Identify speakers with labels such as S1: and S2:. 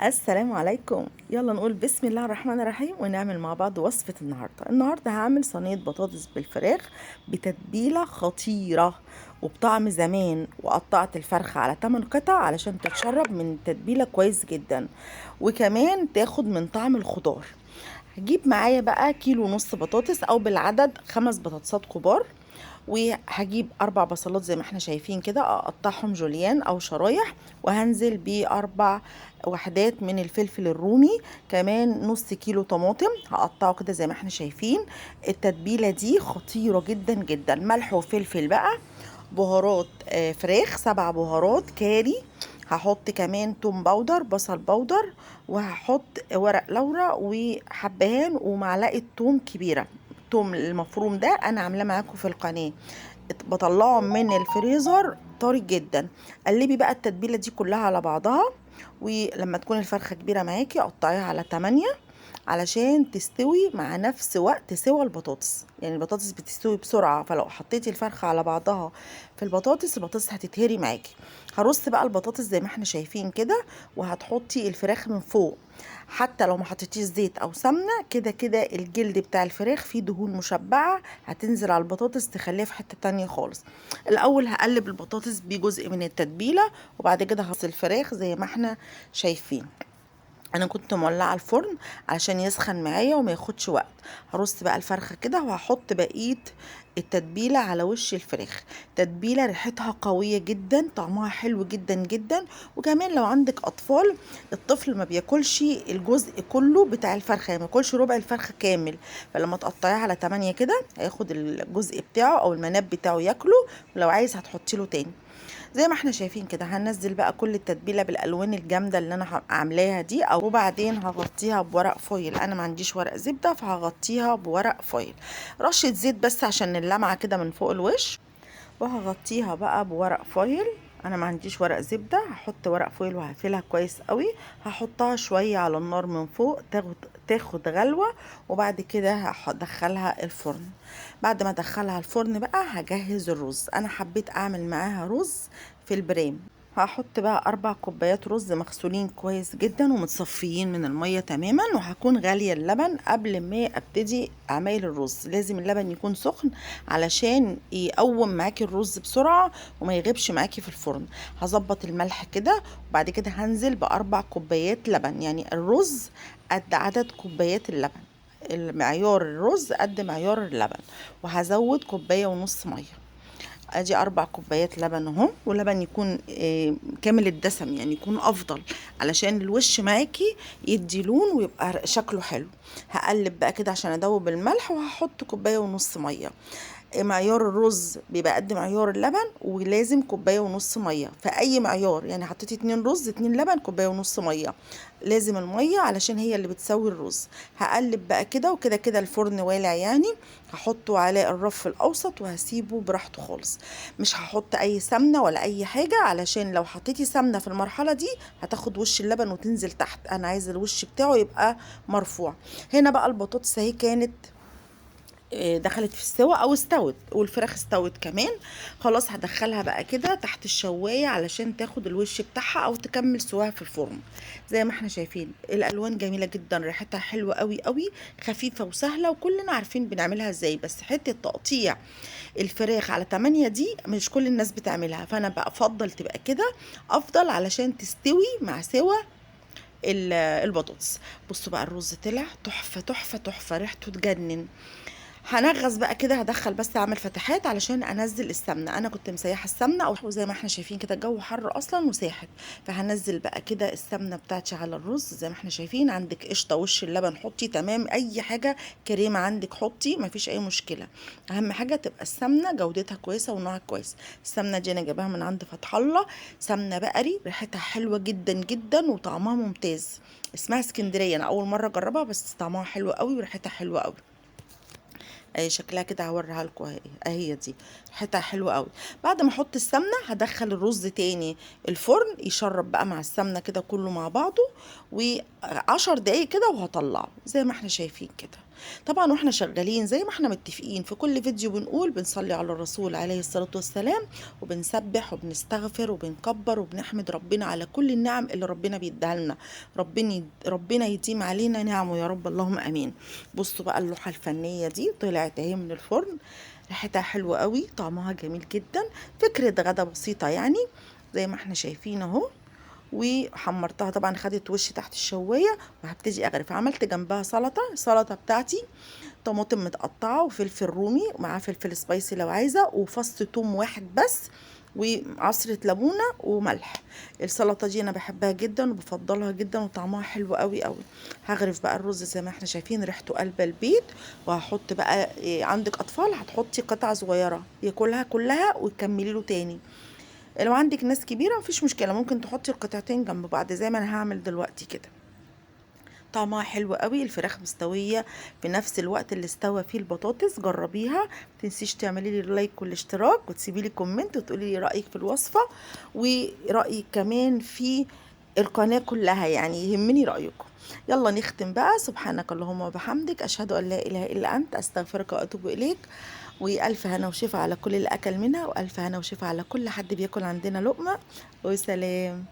S1: السلام عليكم. يلا نقول بسم الله الرحمن الرحيم ونعمل مع بعض وصفة النهاردة. النهاردة هعمل صينية بطاطس بالفراخ بتتبيلة خطيرة وبطعم زمان، وقطعت الفرخة على 8 قطع علشان تتشرب من التتبيلة كويس جدا، وكمان تاخد من طعم الخضار. هجيب معايا بقى 1.5 كيلو بطاطس او بالعدد 5 بطاطسات كبار، وهجيب 4 بصلات زي ما احنا شايفين كده، اقطعهم جوليان او شرايح، وهنزل ب4 وحدات من الفلفل الرومي، كمان نص كيلو طماطم هقطعه كده زي ما احنا شايفين. التتبيله دي خطيرة جدا جدا، ملح وفلفل بقى، بهارات، فراخ 7 بهارات كاري، هحط كمان توم powder، بصل powder، وهحط ورق لورا وحبهان ومعلقة توم كبيرة. التوم المفروم ده انا عاملاه معاكم في القناة، بطلعه من الفريزر طري جدا. قلبي بقى التتبيله دي كلها على بعضها، ولما تكون الفرخه كبيرة معاكي قطعيها على 8 علشان تستوي مع نفس وقت سوى البطاطس. البطاطس بتستوي بسرعة، فلو حطيتي الفرخه على بعضها في البطاطس، البطاطس هتتهري معاكي. هرص بقى البطاطس زي ما احنا شايفين كده، وهتحطي الفراخ من فوق. حتى لو ما حطيتيش زيت او سمنه، كده كده الجلد بتاع الفراخ فيه دهون مشبعة هتنزل على البطاطس تخليها في حتة تانية خالص. الاول هقلب البطاطس بجزء من التتبيله، وبعد كده هرص الفراخ زي ما احنا شايفين. انا كنت مولعه الفرن علشان يسخن معايا وما ياخدش وقت. هرص بقى الفرخه كده، وهحط بقية التتبيله على وش الفراخ. تتبيله ريحتها قوية جدا، طعمها حلو جدا جدا. وكمان لو عندك اطفال، الطفل ما بياكلش الجزء كله بتاع الفرخه، يعني ما بياكلش ربع الفرخه كامل، فلما تقطعيها على 8 كده هياخد الجزء بتاعه او المناب بتاعه ياكله، ولو عايز هتحطي له تاني. زي ما احنا شايفين كده هنزل بقى كل التتبيله بالالوان الجامدة اللي انا عاملاها دي، وبعدين هغطيها بورق foil. انا ما عنديش ورق زبدة فهغطيها بورق foil، رشه زيت بس عشان اللمعة كده من فوق الوش، وهغطيها بقى بورق foil. انا ما عنديش ورق زبدة، هحط ورق foil وهقفلها كويس قوي. هحطها شوية على النار من فوق تاخد غلوه، وبعد كده هدخلها الفرن. بعد ما ادخلها الفرن بقى هجهز الرز. انا حبيت اعمل معاها رز في البريم. هحط بقى 4 كوبايات رز مغسولين كويس جدا ومتصفيين من المية تماما، وهكون غالية اللبن قبل ما ابتدي اعمل الرز. لازم اللبن يكون سخن علشان يقوم معاكي الرز بسرعة وما يغيبش معاكي في الفرن. هظبط الملح كده، وبعد كده هنزل ب4 كوبايات لبن، يعني الرز قد عدد كوبايات اللبن، المعيار الرز قد معيار اللبن، وهزود كوباية ونص مية. ادي 4 كوبايات لبن اهو، ولبن يكون كامل الدسم، يعني يكون افضل علشان الوش معاكي يدي لون ويبقى شكله حلو. هقلب بقى كده عشان ادوب الملح، وهحط كوباية ونص مية. معيار الرز بيبقى قد معيار اللبن، ولازم كوباية ونص مية في اي معيار. حطيتي 2 رز 2 لبن كوباية ونص مية، لازم المية علشان هي اللي بتسوي الرز. هقلب بقى كده، وكده كده الفرن والع، هحطه على الرف الاوسط وهسيبه براحته خالص. مش هحط اي سمنه ولا اي حاجة، علشان لو حطيتي سمنه في المرحلة دي هتاخد وش اللبن وتنزل تحت. انا عايزه الوش بتاعه يبقى مرفوع. هنا بقى البطاطس اهي كانت دخلت في السوا او استوت، والفراخ استوت كمان. خلاص هدخلها بقى كده تحت الشوايه علشان تاخد الوش بتاعها او تكمل سواها في الفرن. زي ما احنا شايفين الالوان جميلة جدا، ريحتها حلوة قوي قوي، خفيفة وسهلة، وكلنا عارفين بنعملها ازاي. بس حتة تقطيع الفراخ على 8 دي مش كل الناس بتعملها، فانا بقى افضل تبقى كده افضل علشان تستوي مع سوا البطاطس. بصوا بقى الرز طلع تحفة تحفة تحفة، ريحته تجنن. هنغص بقى كده، هدخل بس اعمل فتحات علشان انزل السمنة. انا كنت مسيحه السمنة، او زي ما احنا شايفين كده الجو حر اصلا وساحت، فهنزل بقى كده السمنة بتاعتي على الرز زي ما احنا شايفين. عندك قشطه وش اللبن حطي، تمام، اي حاجة كريمة عندك حطي، مفيش اي مشكلة. اهم حاجة تبقى السمنة جودتها كويسة ونوعها كويس. السمنة دي انا جايباها من عند فتح الله، سمنه بقري ريحتها حلوة جدا جدا وطعمها ممتاز، اسمها اسكندرية. انا اول مرة اجربها بس طعمها حلو قوي وريحتها حلوة قوي. اهي شكلها كده هوريها لكم اهي، اهي دي ريحتها حلوة قوي. بعد ما احط السمنة هدخل الرز تاني الفرن يشرب بقى مع السمنة كده كله مع بعضه، و10 دقايق كده وهطلعه زي ما احنا شايفين كده. طبعا واحنا شغالين زي ما احنا متفقين في كل فيديو بنقول بنصلي على الرسول عليه الصلاة والسلام، وبنسبح وبنستغفر وبنكبر وبنحمد ربنا على كل النعم اللي ربنا بيديها لنا. ربنا يديم علينا نعمه يا رب، اللهم امين. بصوا بقى اللوحة الفنية دي طلعت اهي من الفرن، ريحتها حلوة قوي، طعمها جميل جدا. فكرة غدا بسيطة يعني زي ما احنا شايفين اهو. وحمرتها طبعا، خدت وش تحت الشوايه، وهبتدي اغرف. عملت جنبها سلطة، السلطة بتاعتي طماطم متقطعه وفلفل رومي ومعاه فلفل spicy لو عايزه، وفص توم واحد بس، وعصره ليمونه وملح. السلطة دي انا بحبها جدا وبفضلها جدا، وطعمها حلو قوي قوي. هغرف بقى الرز زي ما احنا شايفين ريحته قلب البيت. وهحط بقى عندك اطفال هتحطي قطعه صغيرة ياكلها كلها وتكملي له تاني. لو عندك ناس كبيرة مفيش مشكلة، ممكن تحطي القطعتين جنب بعض زي ما انا هعمل دلوقتي كده. طعمها حلو قوي، الفراخ مستوية في نفس الوقت اللي استوى فيه البطاطس. جربيها، متنسيش تعملي لي ال like والاشتراك، وتسيبي لي comment وتقولي لي رايك في الوصفة، ورايك كمان في القناة كلها، يعني يهمني رايكم. يلا نختم بقى. سبحانك اللهم وبحمدك، اشهد ان لا اله الا انت، استغفرك واتوب اليك. والف هنا وشفا على كل اللي اكل منها، والف هنا وشفا على كل حد بياكل عندنا لقمة. وسلام.